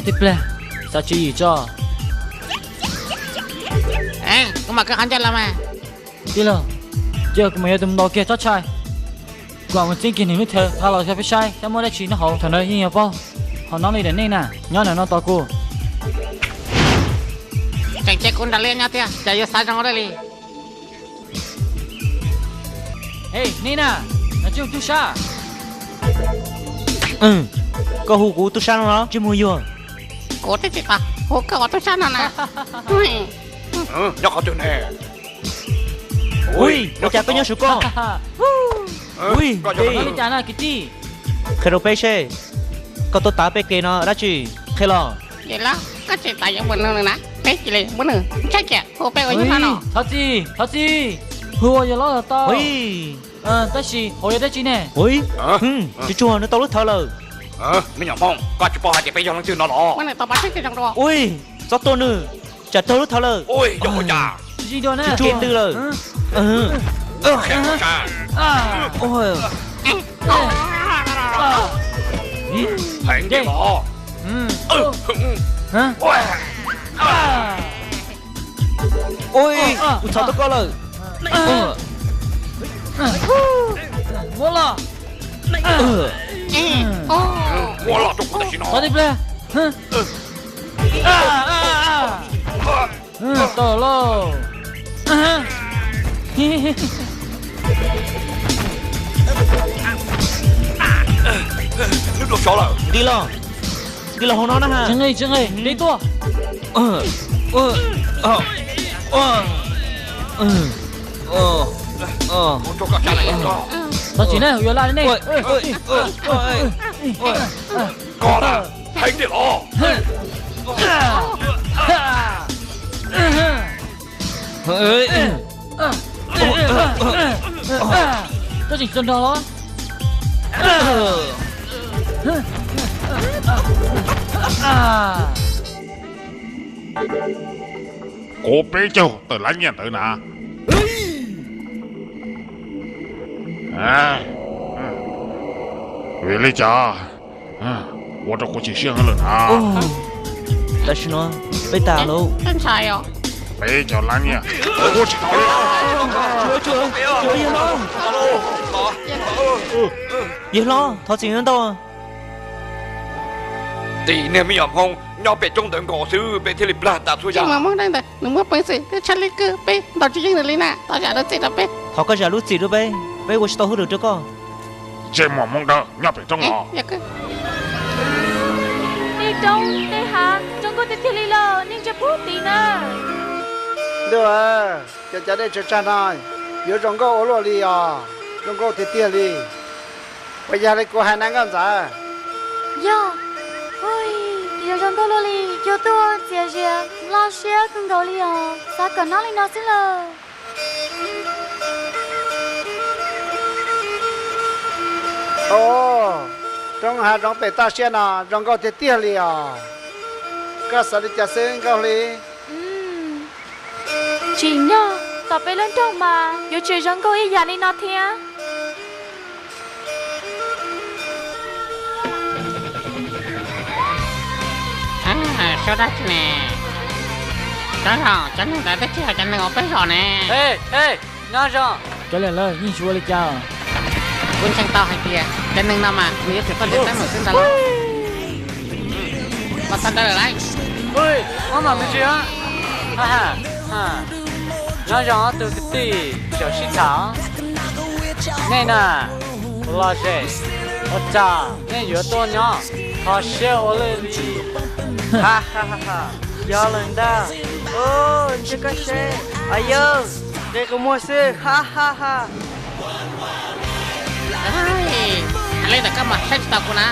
Ib pliag, xav tswv yim tso. Kuv mam koj qhov ncauj los mas. Tij laug, cia kuv mus yuav tus mus ntaus kiag tsob tshais, kuv mam mus txeeb kiag nws lub chaw nqa los rau peb saib saib muaj dab tsi nyob hauv. Thaum ntawd yeej yuav paub, ho no li daim nej na, nyob ntawm no tos kuv. Tseem cia kuv nrog liab nyob thiab, cas yuav xav zoo ua luaj li. Ej, nej na, no tsis yog tub sab. Koj hu kuv tub sab no los? Tsis mus yuag. Kuv twb tsis tau hu koj ua tub sab no na. Nyob qhov twg ne? Ui, ua cas koj nyob saum koj? Ui, li cas na kwv tij? Qhia rau peb seb, koj tuaj tav peb kev no dab tsi? Qhia los. Yawg hlob, koj tseem tos yuav mus nug nws na, peb cia li muab nws tshaib kiag hu peb ua yawg hlob no. Thov txim, thov txim, hu ua yawg hlob los tau. Tab sis hauv yog dab tsi ne? Ui, tsis tsuag nws tau lub thawv lawm. Me nyuam Hmoob, koj tsis paub hais tias peb yog leej twg no los? Ui, txhob tua nws, tsam raug lub thawv lawm. Tsis tsuag ntws lawm. Heev tiag los. Ui, kuv txhob tau koj lawm. Muab los. Muab los rau kuv tam sim no. Tau lauj. Nws rau sov lawm. Nqis los, nqis los hauv no na. Tsis nqis, tsis nqis, nqis tuaj. Thov txim na, yuav laj li nej. Koj na, heev tiag los. Koj tseem txog nrog los. Kuv peb caug tawm lab nyiaj ntawd na. Vim li cas ua rau kuv chim siab heev lawm na? Tam sim no peb tas lauj. Peb cov lab nyiaj kuv tsis tau li. Yawg hlob, thov txim ntau. Tim niag me nyuam Hmoob nyob pem roob ntawd nkaus xwb peb thiaj li plag tas txhua yam. Mas Hmoob dab ntawd nws muaj peev xwm thiab tshaj lij kawg, peb ntaus tsis yeej nws li na, thov zam lub txim rau peb. Thov koj zam lub txim rau peb, peb ua tsis tau hauj lwm rau koj. Ntsej muag Hmoob dawb nyob pem roob no. Tej roob tej hav zoo nkauj tiag tiag li los, nej ntsia puag tid na. Ntuj, cov cov dej tsag tsag no yuav zoo nkauj ua luaj li os, zoo nkauj tiag tiag li. Puas yog li kuv hais na nkauj ntxawm? Yog, yog zoo nkauj luaj li, yog tuaj txias zias loj siab kawg nkaus li os, xav kom nyob li no xwb lawm. Roob hav zoov pem toj siab no zoo nkauj tiag tiag li os. Koj xav li cas xwb nkauj hli? Tsim nyog tom peb lub nroog mas yuav tseem zoo nkauj ib yam li no thiab. Suab dab tsi ne? Cov zoo, cov neeg ntawd twb tsis yog cov neeg uas peb zos ne. Nyob zoo. Cov liam lawv yeej tsis ua li cas. Kuv ntseeg tau hais tias cov neeg no mas nws yuav tsum tuaj nrhiav teeb meem xwb ntag lauj. Los txog ntawd lawm lauj. Muab mam mus tsis. Nyob zoo ob tug kwv tij, caum sib tham. Nej na, los ze, ua cas nej yuav tuaj nyob kho siab ua luaj li? Yog lawm ntag. Ntshe koj seb, yog nqe qhov muag xwb, ha ha ha. Hais li ntawm koj mas saib tsis taus kuv na.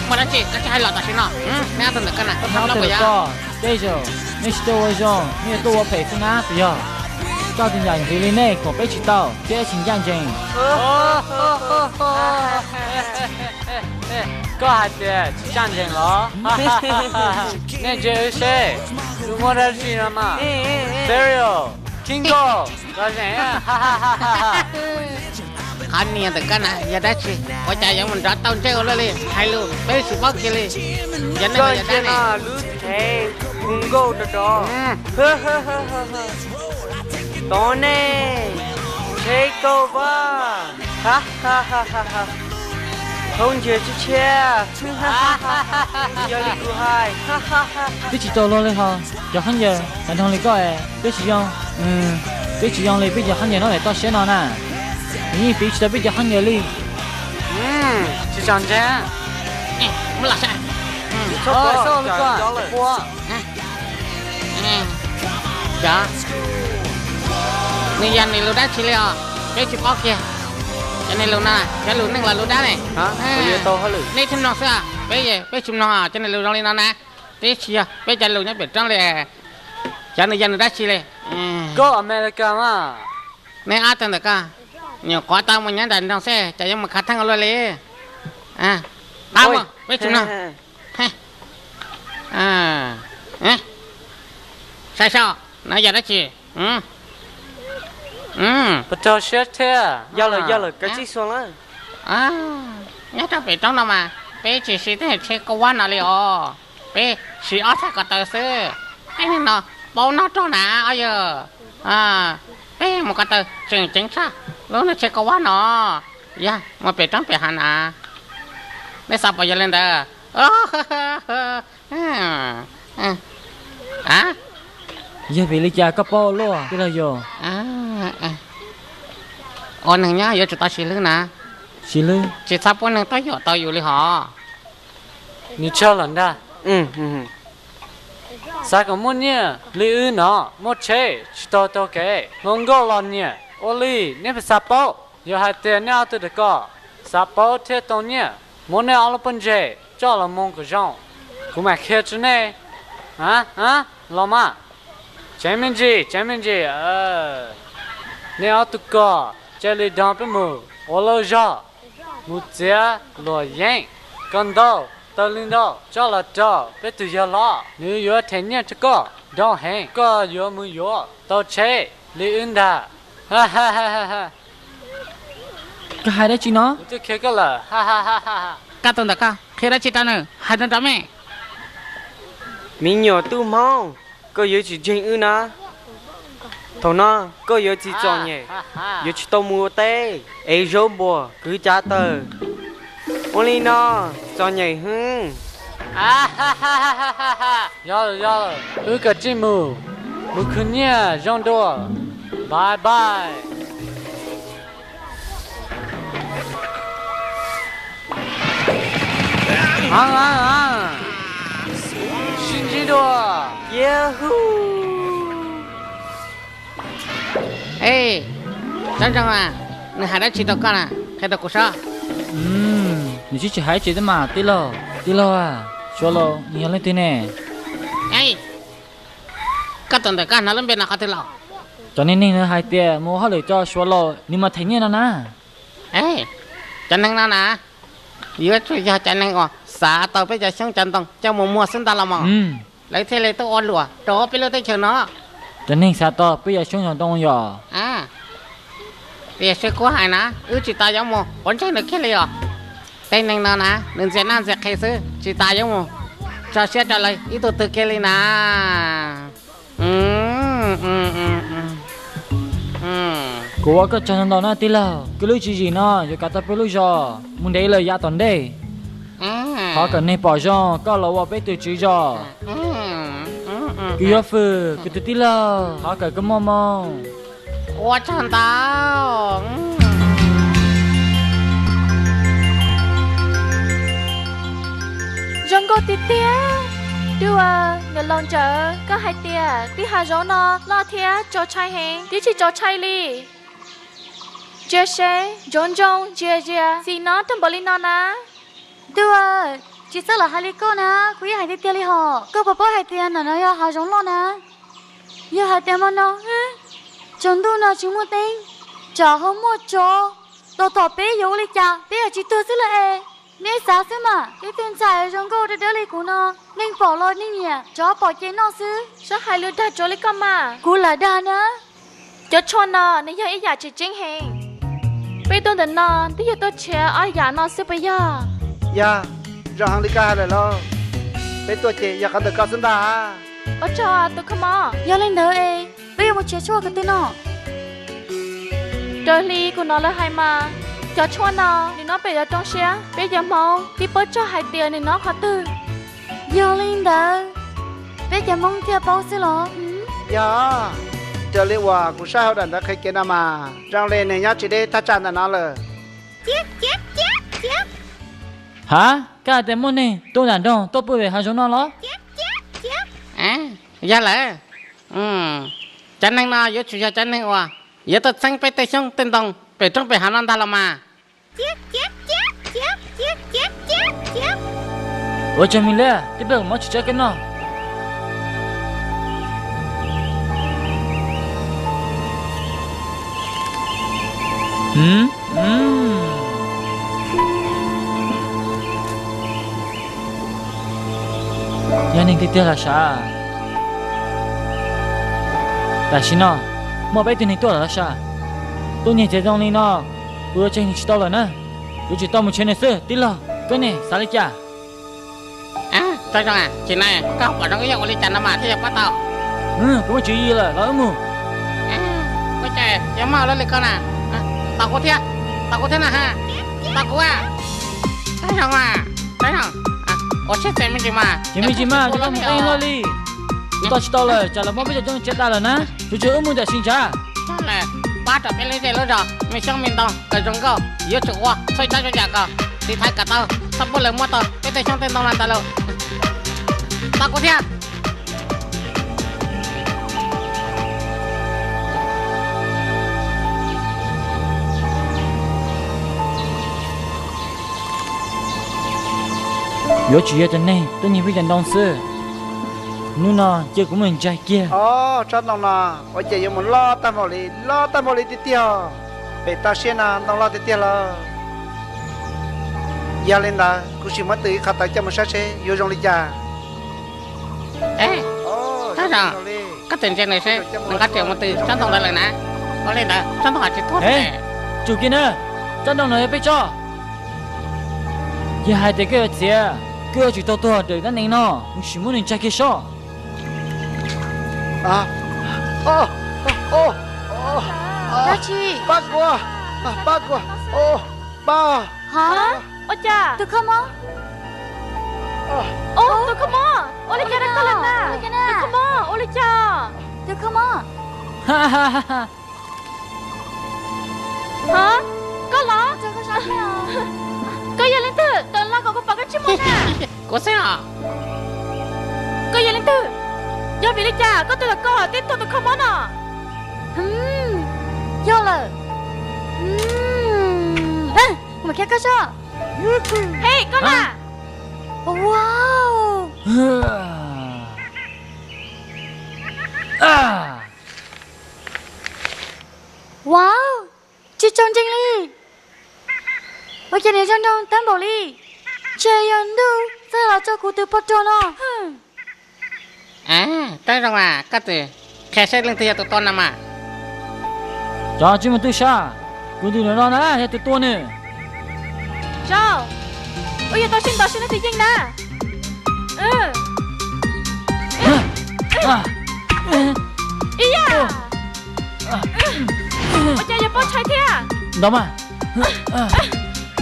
Muaj dab tsi koj tsis hais los tam sim no. Nej ob tug ntawm koj na, koj hlob puas yog? Tej zaum nej tsis tuaj ua zoo, nej yuav tuaj ua phem xwb na puas yog? Koj tus yam ntxwv li nej koom peb tsis tau thiab tsis ncaj ncees. Koj hais tias tsis ncaj ncees los? Nej ntsia wb seb, wb muab dab tsi no mas. Cereal, Kingo, los zeem. Qhov niag ntawm koj na yog dab tsi? Ua cas yuav mus nrov tau ntsej ua luaj li? Hais lus peb tsis paub kiag li. Yog neeg los yog dab no? Lub tsheb hu nkauj rov rov. Tod nej, tsheb kauj vaj. Hauv ntsiag tshiab tshiab. Yog li kuv hais. Twb tsis tau luag li ho, cov khaub ncaws tag nrho li koj es twb tsis zoo. Twb tsis zoo li peb cov khaub ncaws no daim toj siab no na. Nws yeej piv tsis tau peb cov khaub ncaws li. Tsis txhob ntse. Ua, cov, nws yog nws lus dab tsi li os? Peb tsis paub kiag. Cov niag lus no, cov lus neeg los lus dab ne? Nej tsis mloog xwb, peb, peb tsis mloog cov niag lus zoo li no na. Twb tsis yog peb cov lus nyob pem roob li. Cov nws yog nws dab tsi li? Koj Amelikas mas. Nej ob tug ntawm koj nyuam qhuav tau mus nyob nram nroog xwb, cas yuav mus khav theeb ua luaj li? Qab, peb tsis mloog. Sai sau, no yog dab tsi? Puas raug siab thiab? Yog lawm, yog lawm, kav tsij xuas lawm. Nyob rau pem roob no mas peb tsis siv tej tsheb kauj vab no li os. Peb siv ob txhais ko taw xwb. Peb no paub noj rog na, o yog. Peb mus ko taw tseem ceev tshaj lub niag tsheb kauj vab no. Yog mus pem roob pem hav na. Nej xav pom yog li ntawd. Yog vim li cas koj paub luaj tij laug yus? Ua neeg nyob yuav tsum tau siv hlwb na. Siv hlwb? Tsis txhob pub neeg tuaj yuam tau yus li hos. Nws tsawg lawm ntag. Xav kom muaj nyiaj li wb no, muaj tsheb tsis tau taug kev, hluas nkauj los nyiam, ua li nej puas xav paub? Yog hais tias nej ob tug rau koj xav paub thiab tau nyiaj, muab nej ob lub pob ntseg coj los moo kom zoo, kuv mam qhia rau nej. Los mas, tseev me ntsis, tseev me ntsis. Nej ob tug ko cia li nrog peb mus ua lauj zog, mus txiav luam yeeb, koj ntau, taws li ntau coj los rau peb tus yawg hlob, nws yuav them nyiaj rau koj nrau heev, koj yuav mus yuav tau tsheb li wb ntag. Koj hais dab tsi no? Kuv twb qhia koj lawm. Koj tus ntawm koj qhia dab tsi rau nws? Hais rau nrov me. Me nyuam tub Hmoob, koj yuav tsis ntseeg wb na. Thaum no koj yuav txiv txom nyem, yuav tsis tau mus ua teb, ev zaub npua, kwv cav taws. Ua li no txom nyem hwv. Yog lawm, yog lawm, wb kav tsij mus, mus khwv nyiaj zoo dua. Bye bye. Sib ntsib dua. Yahoo. Ej, Tsob Ntsoog a, nws hais dab tsi rau koj na? Qhia rau kuv saib. Nws twb tsis hais dab tsi thiab mas tij laug. Tij laug a, Suav laus nws yog leej twg ne? Koj tus ntawm koj hnov lub npe no qhov twg los? Cov niag neeg no hais tias mus ua hauj lwm rau Suav laus nws mas them nyiaj no na. Cov neeg no na, yuav tsum yog cov neeg uas xav tau peb cov xyoob cov ntoo coj mus muag xwb ntag los mas, lawv thiaj li tuaj ua luam rau peb lub teb chaws no. Cov neeg xav tau peb cov xyoob cov ntoo yom. Tiam sis kuv hais na, wb tsis tas yuav mus quav ntsej nws kiag li os. Tej neeg no na, nws ntxias naj ntxias qhe xwb, tsis tas yuav mus tso siab rau lawv ib tug twg kiag li na. Kuv ua koj tsaug ntau ntau na tij laug, koj lub tswv yim no yuav kav tau peb lub zos mus ntev lawm yav tom ntej. Thov kom neeg pom zoo koj los ua peb tus tswv zos. Kuv yuav fwm kuv tus tij laug, thov kom koj muaj moo. Ua tsaug ntau. Zoo nkauj tiag tiag. Duaj, niam laus Ntsawm, koj hais tias tej hav zoov no loj thiab txaus ntshai heev, twb tsis txaus ntshai li. Ntsia seb, Ntsoov Ntsoog ntsia zias xis no rau npaum li no na. Duaj, tsis txhob lam hais li koj na, kuv yeej hais tiag tiag li hos. Koj puas paub hais tias ntawm no yog hav zoov loj na? Yog hais tias hmo no tsaus ntuj no tsis muaj teeb, tsam ho muaj tsov los tom peb yuav ua li cas? Peb yuav tsis tuag xwb lawm es. Nej xav xwb mas, ib tug ntxhais zoo nkauj dawb dawb li kuv no, neeg pom los neeg nyiam, tsov pom ces noj xwb. Txhob hais lus dag tsuav li koj mas. Kuv lam dag na. Cov tshuaj no nws yog ib yam tseem ceeb heev. Peb tuaj ntawm no twb yog tuaj tshiav ob yam no xwb puas yog? Yog, zoo heev li koj hais lawm lauj. Peb tuaj ces yog qhov ntawm koj xwb ntag. Ua tsaug tus kho mob. Yog li ntawd es peb yuav mus tshiav tshuaj ko twg no? Raws li kuv hnov lawv hais mas, cov tshuaj no nws nyob pem cov roob siab, peb cov Hmoob twb paub txog hais tias nws nyob qhov twg. Yog li ntawd, peb cov Hmoob thiaj paub xwb los? Yog, raws li uas kuv saib hauv daim ntawv qhia kev no mas zoo li nws nyob tsis deb thaj tsam ntawm no lawm. Hav, koj hais tias muaj neeg tuaj nram nroog tuaj pw pem hav zoov no los? Yog lawm, cov neeg no yuav tsum yog cov neeg uas yuav tuaj txeeb peb tej xyoob tej ntoo pem roob pem hav no ntag los mas. Ua tsaug me liab, tib pliag kuv muab tsis tsaib koj noj. Yog neeg tiag tiag los sav? Tam sim no muaj peb tug neeg tuaj lawm los sav? Tuaj nyiag txiav ntoo li no, kuv ua tsev neeg tsis tau lawm na. Kuv tseem tau mus nrhiav nws xwb. Tij laug, koj ne xav li cas? Tsis na, koj pom zoo ib yam ua li cas no mas thiaj yog pab tau. Kuv muaj tswv yim lawm, los wb mus. Ua cas yuav mob ua luaj li koj na? Tos kuv thiab, tos kuv thiab na ha. Tos kuv a. Tib zoo a, tib zoo. Ua siab txim me ntsis mas. Tsis me ntsis mas, tsis tau mus qeej luaj li. Kuv tos tsis tau lawm, tsam lawv muab peb cov coob tsiab tas lawm na. Tsuas tshuav wb mus tam sim ntag. Pab rau peb lub zej lub zos me xyoob me ntoo kom zoo nkauj, yuav tsum ua txhua tsav txhua yam kom tiv thaiv kom tau, txhob pub lawv muab tau peb tej xyoob tej ntoo no ntag lauj. Tos kuv thiab. Yuav tsum yog cov neeg tuaj nyiag peb cov ntoo xwb. Hnub no cia kuv mus ntsaig kiag. Ob, tsob ntoo no ua cas yuav mus loj tag npaum li, loj tag npaum li tiag tiag. Pem toj siab no ntoo loj tiag tiag lauj. Yog li ntawd kuv sim muab tws ib qho tawv coj mus saib seb yuav zoo li cas. Koj tseem ntsia nws seb nws nqa riam mus tws tsob ntoo ntawd lawm na. Ua li ntawd tsob ntoo ho tsis tuag. Tsum kiag na, tsob ntoo no yog peb tsob. Yog hais tias koj yuav txiav, koj yuav tsum tau tuag raws dab neeg no, mus sim muab nws ntsaig kiag sob. Dab tsi? Pab kuv, pab kuv, pab. Ua cas? Tus kho mob. Tus kho mob, ua li cas rau koj lawm na? Tus kho mob, ua li cas? Tus kho mob. Ha, koj los? Koj yog leej twg? Tawm los kom kuv pom koj tsis muaj na. Kuv xwb os. Koj yog leej twg? Yog vim li cas koj twb los koj tib tug tus kho mob no? Yog lawm. Kuv mam qhia koj soj. Hej, koj na. Wow. Wow, tsis tsaus ntseeg li. Ua cas niam zoo nraug tag npaum li? Ntshe yog ntuj txawj los tso kuv tus poj rog no. Tub zoo mas, koj twb qhia seb leej twg yog tus tua no mas. Tso tsij mus twj sab, kuv tus no na yog tus tua nws. Zaum, wb yuav tau sib ntaus seb leej twg yeej na. Ib yam. Ua cas yuav poob tshais thiab? Ntaus mas.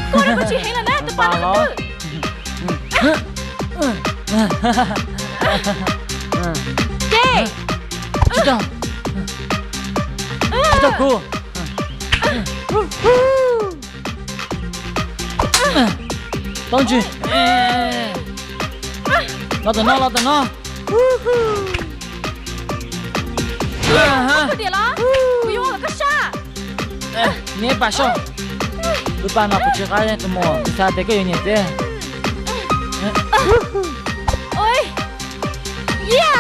Koj rau kuv tsis heev lawm na tus pas no twb. Ces tsis tau, tsis tau kuv. Tau ntsis. Los tom no, los tom no. Kuv yuav ua kom koj sab. Niam pas soj. Lub pas no kuv tsis qab tus muam, kuv xav tias koj yuav nyiam xwb. Ua, yam.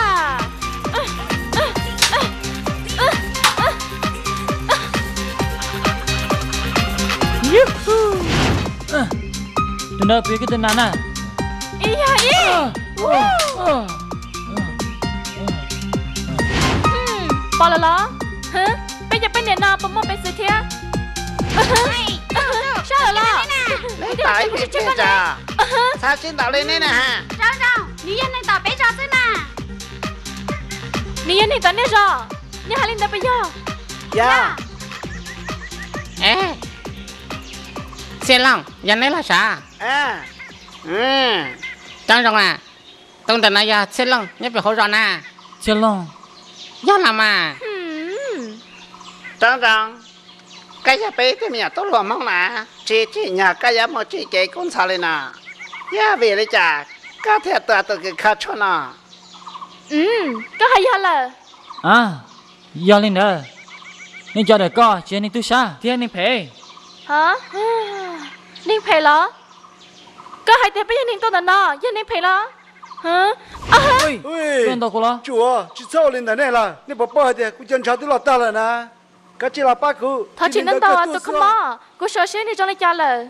Tus ntawd puas yog koj tus nas na? Ib yam ib. Pom lawm los? Peb cov poj niam no puas muaj peev xwm thiab? Sab lawm los? Neb tom ib tug tsis tseg, txhob sib ntaus li neb na. Nws yog neeg tom peb zos xwb na. Nws yog neeg tom nej zos, nej hais li ntawd puas yog? Yog. Txhiaj Looj, yog neb los sav? Roob Zoo na, tus ntawm no yog Txhiaj Looj nyob pem hauv zos na. Txhiaj Looj. Yog los mas. Roob Zoo, koj yog peb tej me nyuam tub hluas Hmoob na, tsis tsim nyog koj yuav mus tsim kev kub ntxhov li no. Yog vim li cas koj thiaj tua tus kws kho tshuaj no? Koj hais yog lawm. A, yog li ntawd, nej cov ntawm koj tsis yog neeg tub sab thiab neeg phem. Neeg phem los? Koj hais tias peb yog neeg tuaj ntawm no yog neeg phem los? Koj ntau kuv los? Tsuas tsis txhob ua li ntawd nej lawm, nej puas paub hais tias kuv cov ntshav twb loj tag lawm na. Kav tsij los pab kuv. Thov tsis ntau ntau tus koj mob, kuv xyuas seb nws zoo li cas lawm.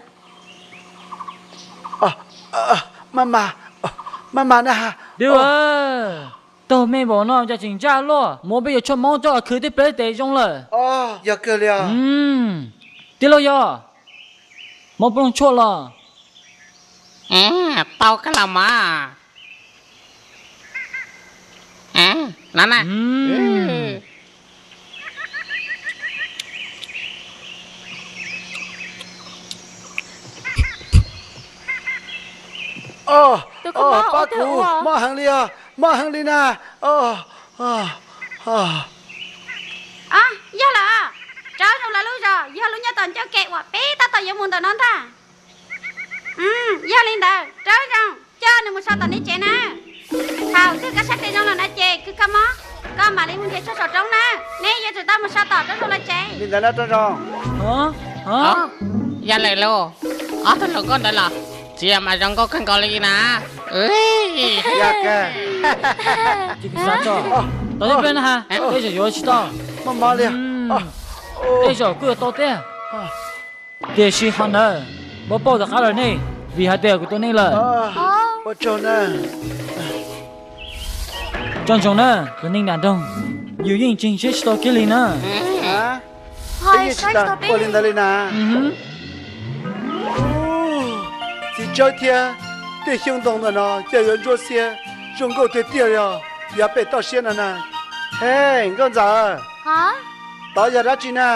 Maj mam, maj mam na. Twb, taug me npaum no cas tseem ntsaj luaj, muab peb yuav tshuaj mob coj los khwv tej plawv tes zoo lawm. Yog kawg li. Tij laug yog, mob plooj tshuaj los? Tau kawg los mog. No na. Pab kuv, mob heev li os, mob heev li na. Yog lawm, Roob Zoo lawv lub zos yog lub nyob tom ncauj kev uas peb tab tom yuav mus ntawm no ntag. Yog li ntawd Roob Zoo, coj nws mus so tom nej tsev na. Thaum twg koj sab tes zoo lawm no ces kws koj mob, koj mam li mus nrhiav tshuaj saum roob na. Neb yuav tsum tau mus so tom Roob Zoo lawv tsev. Li ntawd na Roob Zoo. Yog lawm lauj, ob tug hluas nkauj ntawd los txiv mas zoo nkauj kawg nkaus li na. Tsis xav tso, tos ib pliag na ha, tej zaum yuav tsis tau. Tej zaum kuj yuav tau thiab. Tiam sis qhov ntawd, muab pauj tom qab lawm nej, vim hais tias kuv tua nej lawm. Tsom ntsoov na, cov neeg nram nroog, yus yeej ntseeg siab tsis tau kiag li na. Ua li ntawd li na. Txiv tsawb thiab tej xyoob ntoo ntawm no cas yuav ntsuab xiab zoo nkauj tiag tiag li os, yav pem toj siab no na. He, nkauj ntxawm, tod yog dab tsi na?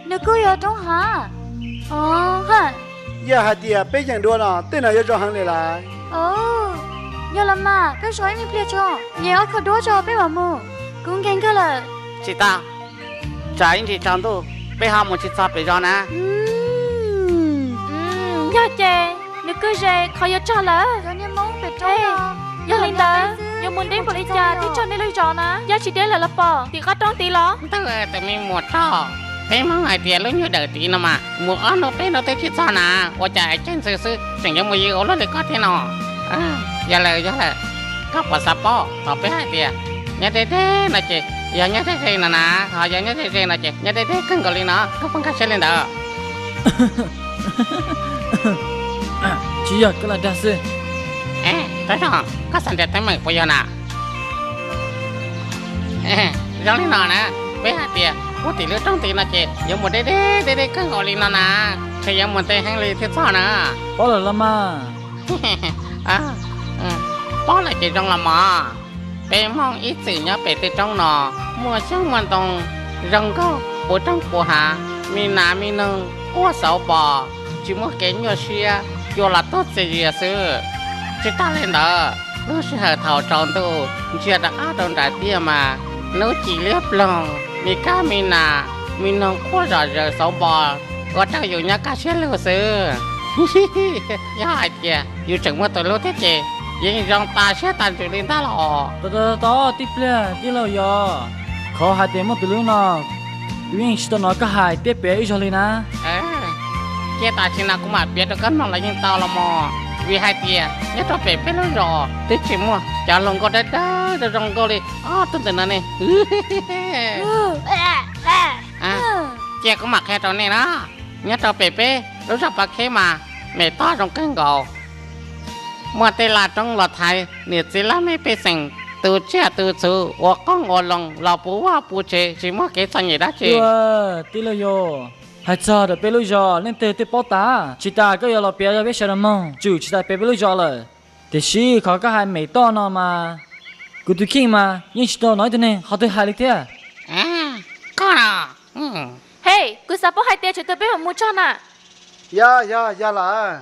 Nws kuj yog roob hav. Yog hais tias peb yeem dua no tej no yuav zoo heev li lawm. Yog los mas, peb so ib me pliag tso, nyem ob kho duab tso peb mam mus. Kuv nkees kawg lawm. Tsis tau, tsam ib ntsis tsaus ntuj peb ho mus tsis txog pem zos na. Yog ces nws kuj ze qhov yuav txog lawm. Yog li ntawd yuav mus deb npaum li cas thiaj txog nej lub zos na? Yog tsis deb lawm los pom tim qab roob tid los? Ntuj, tus me muam rog, peb Hmoob hais tias lub nyuag dawm tid no mas mus ob hnub peb hnub twb tsis txog na, ua cas es caij ntxwv xwb tseem yuav mus yws ua luaj li koj thiab no? Yog lawm, yog lawm, koj puas xav paub thaum peb hais tias nyob deb deb no ces yog nyob ze ze no na, ho yog nyob ze ze no ces nyob deb deb kawg nkaus li no, koj puas nkag siab li ntawd? Tsis yog, koj lam dag xwb. Tab no koj xav nrhiav teeb meem puas yog na? Zoo li no na, peb hais tias puag tim lub roob tid no ces yuav mus deb deb deb deb kawg nkaus li no na, ntshe yuav mus ntev heev li thiaj txog na. Paub lawm los mas. Paub lawm ces zoo los mas. Peb Hmoob ib txwm nyob pem tej roob no muaj xyoob muaj ntoo zoo nkauj puv roob puv hav, me nas me noog quaj xauv pos, tsis muaj kev nyuaj siab, cua los tuag txias zias xwb. Tsis tas li ntawd, lub sij hawm thaum tsaus ntuj ntsia rov qab rau nram tiaj mas hnub ci liab ploog, me kab me nas, me noog quaj zom zaws xauv npo, ua rau yus nyob kaj siab lug xwb. Yog hais tias yus tseem muaj tus hlub thiab ces yeej zoo tas siab tas ntsws li ntag los. Tos tos tos, tij pliag tij laug yog, qhov hais tias muaj tus hlub no kuv yeej tsis tau hnov koj hais tiaj piav ib zaug li na. Cia tam sim no kuv mam piav rau koj mloog los yeej tau los mog, vim hais tias nyob rau pem peb lub zos twb tsis muaj cov hluas nkauj dawb dawb zoo zoo nkauj li ob tug ntawm no ne. Cia kuv mam qhia rau nej na, nyob rau pem peb lub zos Pov Kheb mas me toj zoo kawg nkaus. Muaj tej laj roob los thaiv niam txiv laj mej pej xeem, tu tsiaj tu txhu, ua qoob ua loo los puv vaj puv tsev tsis muaj kev txom nyem dab tsi. Tij laug yog, Hais txog ntawm peb lub zos leej twg twb paub tas, tsis tas koj yuav los piav rau peb sawv daws mloog tsum tsis tas peb lub zos lawm. Tiam sis qhov koj hais mem toj no mas, kuv tus kheej mas yeej tsis tau hnov ib tug neeg qhov twg hais li thiab. Koj no. Hej, kuv xav paub hais tias thaum twg peb mam mus txog na? Yog, yog, yog lawm.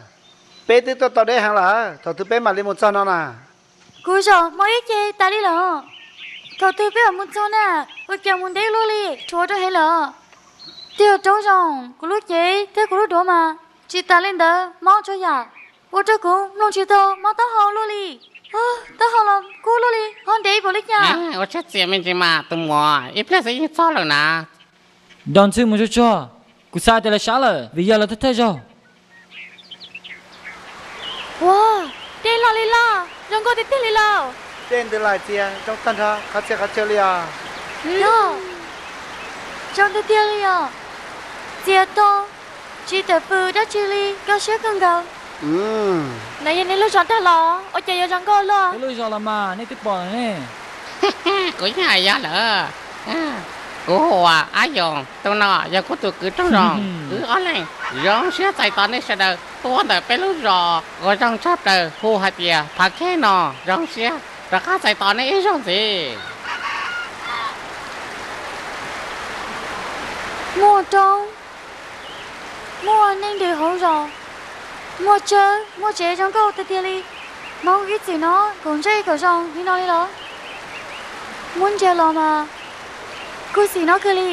Peb twb tuaj tau deb heev lawm, thaum twg peb mam li mus txog no na? Kuv zom mob ib ce tas li lawm. Thaum twg peb mam mus txog na? Ua cas mus ntev luaj li, dhuav rau heev lawm. Twb yog roob zoo, kuv lub cev thiab kuv lub duav mas tsis tas li ntawd, mob tsaug yam, ua rau kuv mloog tsis tau, mob taub hau luaj li. Taub hau los kub luaj li, ho ntev npaum li cas? Ua tsaug txias me ntsis mas tus muam, ib pliag xwb yeej txog lawm na. Nrog Ntxhwb mus tsuag tsuag, kuv xav tias lawv sab lawm vim yog lawv thawj thawj zaug. Ua, dej loj li loj, zoo nkauj tiag tiag li lauj. Dej ntws lais txias zoo tag nrho qhov txhia qhov chaw li os. Yog, zoo tiag tiag li os. Txias to, tsis tawm fws dab tsi li, nkauj siab kawg nkaus. Na yog nej lub zos ntag los ua cas yuav zoo nkauj luaj? Peb lub zos los mas nej twb pom lawm ne. Kuv yeej hais yog lawm. Kuv hu ua Ab Yoos, tus no yog kuv tus kwv Rooj Zoo. Wb ob leeg zoo siab txais tos nej sawv daws tuaj ntawm peb lub zos uas zoo tshaj plaws hu hais tias Phav Khej no. Zoo siab rov qab txais tos nej ib zaug ntxiv. Muaj roob, muaj neeg nrog hauv zos, muaj tsawb muaj tsev zoo nkauj tiag tiag li. Hmoob ib txwm no kaum ntsej kaum zoo li no li los? Muab ntsia los mas khuv xim no kawg li.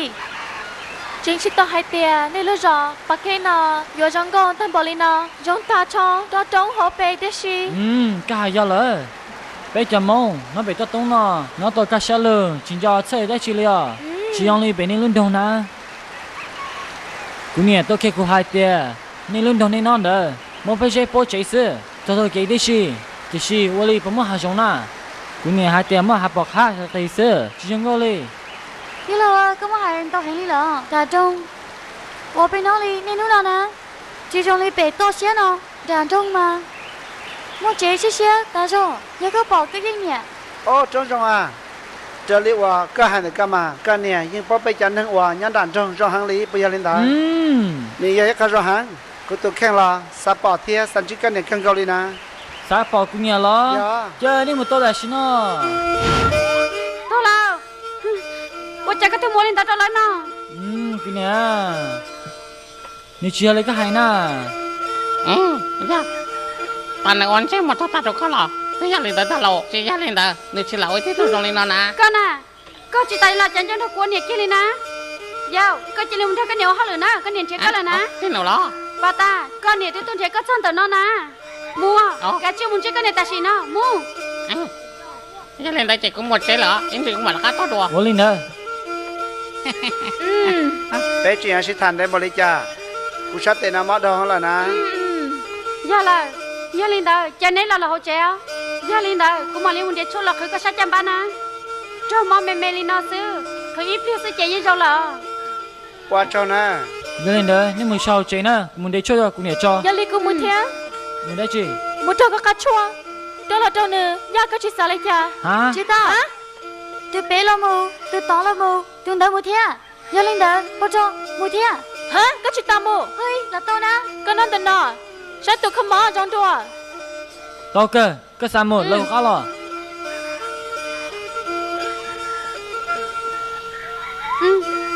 Tseem tsis tau hais tias nej lub zos Phav Khej no yuav zoo nkauj tag npaum li no, zoo tag nrho roob hauv pes tib si. Koj hais yog lawm. Peb cov Hmoob nyob pem toj roob no nyob tau kaj siab lug, tsis nco txhawj dab tsi li os. Tsis zoo li pem nej lub nroog na. Kuv niam tuaj qhia kuv hais tias nej lub nroog nej nyob ntawd muaj pob zeb pob tsev xwb, txog tau kev tib si, tiam sis ua li puas muaj hav zoov na? Kuv niam hais tias muaj hav pom qab qis qis xwb, tsis zoo nkauj li. Tij laug, koj muab hais ntau heev li lawm. Nram nroog uas peb nyob li niaj hnub no na, tsis zoo li pem toj siab no. Nram nroog mas muaj tsev siab siab tas zog, yog koj pom koj yeej nyiam. Ob, Rooj Zoo a, raws li uas koj hais ntawm koj mas koj niam yeej paub peb cov neeg uas nyob nram nroog zoo heev li, puas yog li ntawd? Nws yog ib qho zoo heev, kuv tus kheej los xav pom thiab xav ntsib koj niam kawg nkaus li na. Xav pom kuv niam los? Yog. Ces nej mus tau tam sim no. Tau lawm. Ua cas koj thiaj mus ua li ntawd rau lawv no? Kuv niam, nws tsis yog li koj hais na. Yog, tas nws ua ntsej muag tuag tag rau koj los twb yog li ntawd tag lauj. Tsis yog li ntawd nws tsis lam ua ib tug zoo li no na. Koj na, koj tsis tas li los cas nco nrog kuv ua niam kiag li na. Yog, koj cia li mus nrog koj niam ua hauj lwm na, koj niam nrhiav koj lawm na. Pom tas koj niam twb tuaj nrhiav koj txog ntawm no na. Mus, kav tsij mus ntsib koj niam tam sim no, mus. Yog li ntawd ces kuv mus tsev lawm, ib ntsis kuv mam rov qab tuaj dua. Ua li ntawd. Peb tseem yuav sib tham ntev npaum li cas? Kuv sab tes no mob dhau lawm na. Yog lawm, yog li ntawd ces neb los lawm hauv tsev os. Yog li ntawd kuv mam li mus nrhiav tshuaj los qhwv koj sab caj npab na. Raug mob me me li no xwb, qhwv ib pliag xwb ces yeej zoo lawm. Ua tsaug na. Yog li ntawd nej mus so hauv tsev na, kuv mus nrhiav tshuaj rau kuv niam tso. Yog li kuv mus thiab. Mus dab tsi? Mus raug koj qab tshuaj, rau los rau nws, yog koj tsis xav li cas. Tsis tau. Tus pem los mus, tus tod los mus, tus ntawd mus thiab. Yog li ntawd pab rau mus thiab. Ha, koj tsis tas mus. Hwj, los tau na. Koj nyob ntawm no, saib tus kho mob zoo dua. Tau kawg, koj xav mus los hu qab los.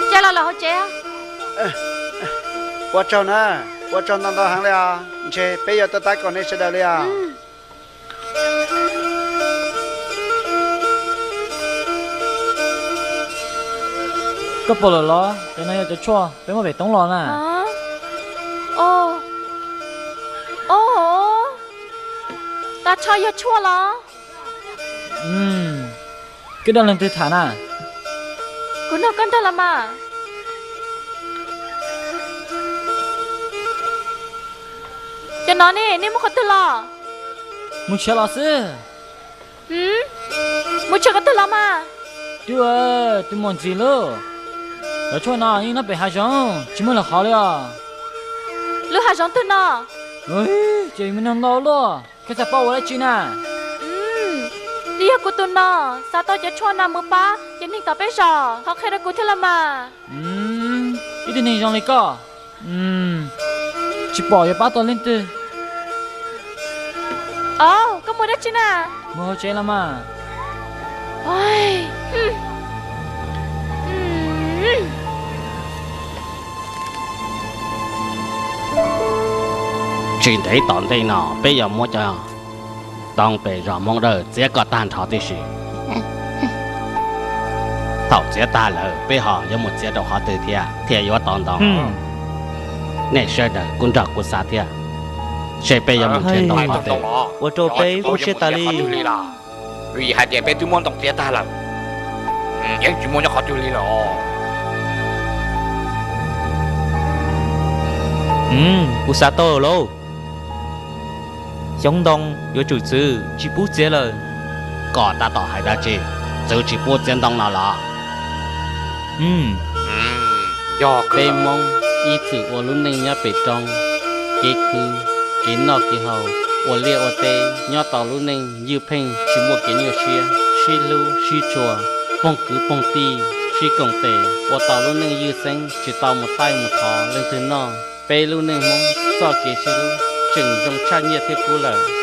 Cia los lawm hauv tsev. Ua tsaug na, ua tsaug ntau ntau heev li os, ntshe peb yuav tuaj tab kaum nej sawv daws li os. Koj pom lawm los? Cov no yog cov tshuaj peb muab pem toob los na. Tag nrho yog tshuaj los? Koj nrog leej twg tham na? Kuv nrog koj nrog los mas. Cov no ne, nej muab qhov twg los? Mus tshiav los xwb. Mus tshiav qhov twg los mas? Twb, tus muam ntxim lauj. Cov tshuaj no yeej nyob pem hav zoov, tsis muaj lwm qhov li os. Lub hav zoov twg no? Ces muaj neeg ntau luaj, koj xav paub ua dab tsi na? Twb yog kuv tus no xav tau cov tshuaj no mus pab cov neeg tom peb zos, thov qhia rau kuv thiab los mas. Ib tug neeg zoo li koj, Tsis pom yuav pab tau leej twg. Au, koj mus dab tsi na? Mus hauv tsev los mas. Tsis ntev tom ntej no peb yuav muab cov ntoo pem zos Hmoob Dawb txiav kom tag nrho tib si. Thaum txiav tag lawm peb ho yuav mus txiav rau qhov twg thiab thiaj yuav tau ntoo? Nej sawv daws kuj nrog kuv xav thiab, seb peb yuav mus nrhiav ntoo qhov twg. Ua rau peb kub siab tas li. Vim hais tias peb twb muab ntoo txiav tag lawm, yeej tsis muaj nyob qhov twg li lawm. Kuv xav tau lawm lauj. Xyoob ntoo yuav tsum txwv tsis pub txiav lawm. Koj tab tom hais dab tsi? Txwv tsis pub txiav ntoo no los? Peb Hmoob ib txwm ua lub neej nyob pem roob, kev khwv, kev noj kev haus, ua liaj ua teb, nyob tau lub neej ywj pheej tsis muaj kev nyuaj siab, sib hlub sib tshua, phooj kwv phooj tij sib koom tes, ua tau lub neej ywj xeeb tsis tau mus taij mus thov leej twg noj. Peb lub neej Hmoob txoj kev sib hlub tseem zoo tshaj nyiaj thiab kub lawm.